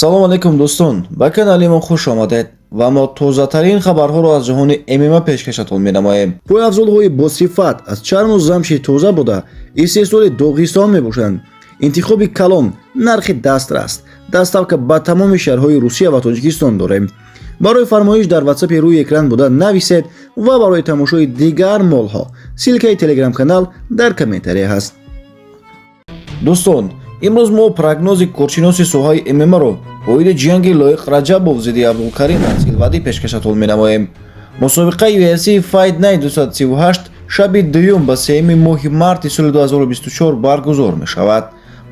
Салом алейкум, дӯстон, ба канали мо хуш омадед ва мо тозатарин хабарҳоро аз ҷаҳони ММА пешкашатон менамоем. Пойафзолҳои босифат, аз чарму замши тоза буда, истеҳсоли Доғистон мебошанд. Интихоби калон, нархи дастрас, доставка ба тамоми шаҳрҳои Русия ва Тоҷикистон дорем. Барои фармоиш дар ватсапи рӯи экран буда нависед ва барои тамошои дигар молҳо ссылкаи телеграм-канал дар комментария ҳаст. Дӯстон, имрӯз мо прогнози коршиноси соҳаи ММАро оиди ҷанги Лоиқ Раҷабов зидди Абдулкарим Алселвадӣ пешкашатон менамоем. Мусобиқаи UFC Fight Night 238 шаби дуюм ба сеюми моҳи марти соли 2024 баргузор мешавад.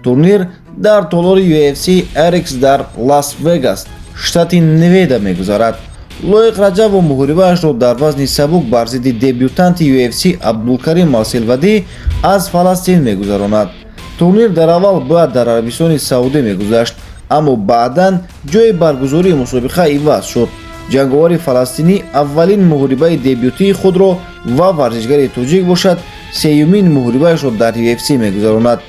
Турнир дар толори UFC Apex дар Лас Вегас, штати Невада мегузарад. Лоиқ Раҷабов муҳорибаашро дар вазни сабук бар зидди дебютанти UFC Абдулкарим Алселвадӣ аз Фаластин мегузаронад. Турнир дар аввал бояд дар Арабистони Саудӣ мегузашт, аммо баъдан ҷои баргузории мусобиқа иваз шуд. Ҷанговари фаластинӣ аввалин муҳорибаи дебютии худро ва варзишгари тоҷик бошад, сеюмин муҳорибаашро дар UFC мегузаронад.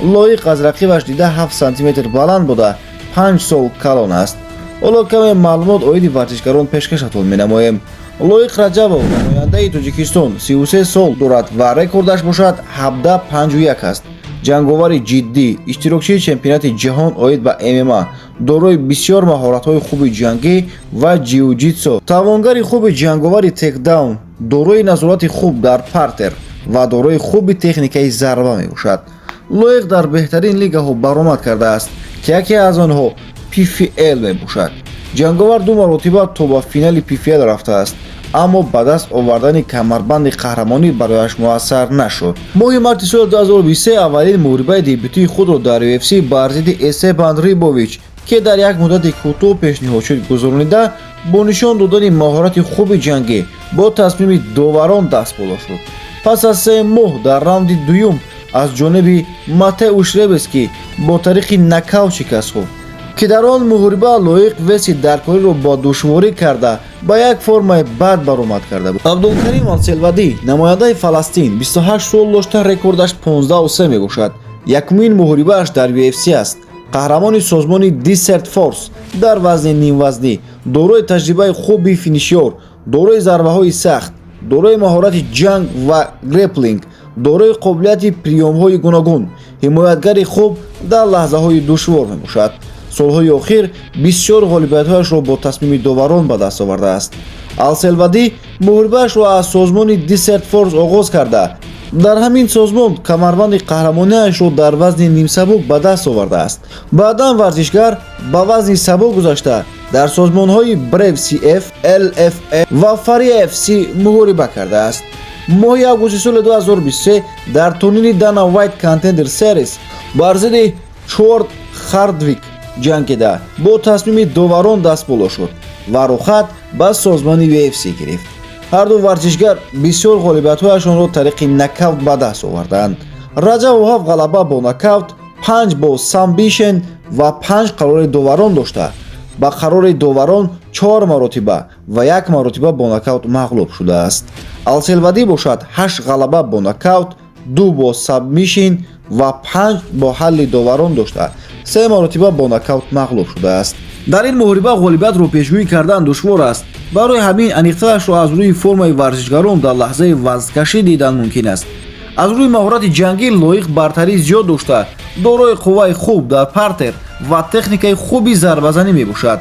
Лоиқ аз рақибаш дида 7 сантиметр баланд буда, 5 сол калон аст. Ҳоло каме маълумот оиди варзишгарон пешкашатон менамоем. Лоиқ Раҷабов, намояндаи Тоҷикистон, 33 сол дорад ва рекордаш бошад 17-5-1 аст. Ҷанговари ҷиддӣ, иштирокчии чемпионати ҷаҳон оид ба ММА, дорои бисёр маҳоратҳои хуби ҷангӣ ва ҷиу-ҷитсу, тавонгари хуби ҷанговари тейкдаун, дорои назорати хуб дар партер ва дорои хуби техникаи зарба мебошад. Лоиқ дар беҳтарин лигаҳо баромад кардааст, ки яке аз онҳо PFL мебошад. Ҷанговар ду маротиба то ба финали PFL рафтааст, аммо ба даст овардани камарбанди қаҳрамонӣ барояш муассар нашуд. Моҳи марти соли 2023 аввалин муҳорибаи дебютии худро дар UFC бар зидди Эстебан Рибович, ки дар як муддати кӯтоҳ пешниҳод шуд, гузаронида, бо нишон додани маҳорати хуби ҷангӣ бо тасмими доварон даст боло шуд. Пас аз 3 моҳ дар раунди дуюм аз ҷониби Матеуш Ребески бо тариқи нокаут шикаст хӯрд, ки дар он муҳориба Лоиқ веси даркориро бо душворӣ карда, ба як формаи бад баромад карда буд. Абдулкарим Алселвадӣ, намояндаи Фаластин, 28 сол дошта, рекордаш 15-3 мебошад. Якумин муҳорибааш дар UFC аст. Қаҳрамони созмони Desert Force дар вазни нимвазнӣ, дорои таҷрибаи хуби финишёр, дорои зарбаҳои сахт, дорои маҳорати ҷанг ва греплинг, дорои қобилияти приёмҳои гуногун, ҳимоятгари хуб дар лаҳзаҳои душвор мебошад. Солҳои охир бисёр ғолибиятҳояшро бо тасмими доварон ба даст овардааст. Алселвадӣ муҳорибаашро аз созмони Desert Force оғоз карда, дар ҳамин созмон камарбанди қаҳрамониашро дар вазни нимсабук ба даст овардааст. Баъдан варзишгар ба вазни сабук гузашта, дар созмонҳои Brave CF, LFA ва Fury FC муҳориба кардааст. Моҳи августи соли 2023 дар турнири Dana White Contender Series бар зидди Чорд Хардвик ҷангида, бо тасмими доварон дастболо шуд ва рухат ба созмони UFC гирифт. Ҳарду варзишгар бисёр ғолибиятҳояшонро тариқи нокаут ба даст овардаанд. Раҷабов ҳафт ғалаба бо нокаут, панҷ бо сабмишн ва панҷ қарори доварон дошта, ба қарори доварон чор маротиба ва як маротиба бо нокаут мағлуб шудааст. Алселвадӣ бошад, ҳашт ғалаба бо нокаут, ду бо сабмишн ва панҷ бо ҳалли доварон дошта, се маротиба бо нокаут мағлуб шудааст. Дар ин муҳориба ғолибиятро пешгӯӣ кардан душвор аст. Барои ҳамин аниқтарашро аз рӯи формаи варзишгарон дар лаҳзаи вазнкашӣ дидан мумкин аст. Аз рӯи маҳорати ҷангӣ Лоиқ бартарии зиёд дошта, дорои қувваи хуб дар партер ва техникаи хуби зарбазанӣ мебошад.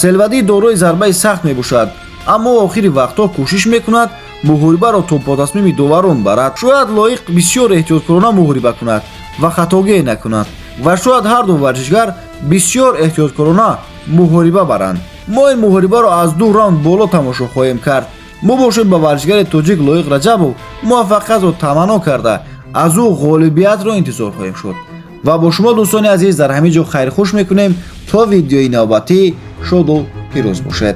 Селвадӣ дорои зарбаи сахт мебошад, аммо охири вақтҳо кӯшиш мекунад муҳорибаро то бо тасмими доварон барад. Шояд Лоиқ бисёр эҳтиёткорона муҳориба кунад ва хатогӣ накунад ва шояд ҳарду варзишгар бисёр эҳтиёткорона муҳориба баранд. Мо ин муҳорибаро аз ду раунд боло тамошо хоҳем кард. Мо бошем, ба варзишгари тоҷик Лоиқ Раҷабов муваффақиятро таманно карда, аз ӯ ғолибиятро интизор хоҳем шуд ва бо шумо, дӯстони азиз, дар ҳамин ҷо хайрхуш мекунем. То видеои навбатӣ шоду пирӯз бошед.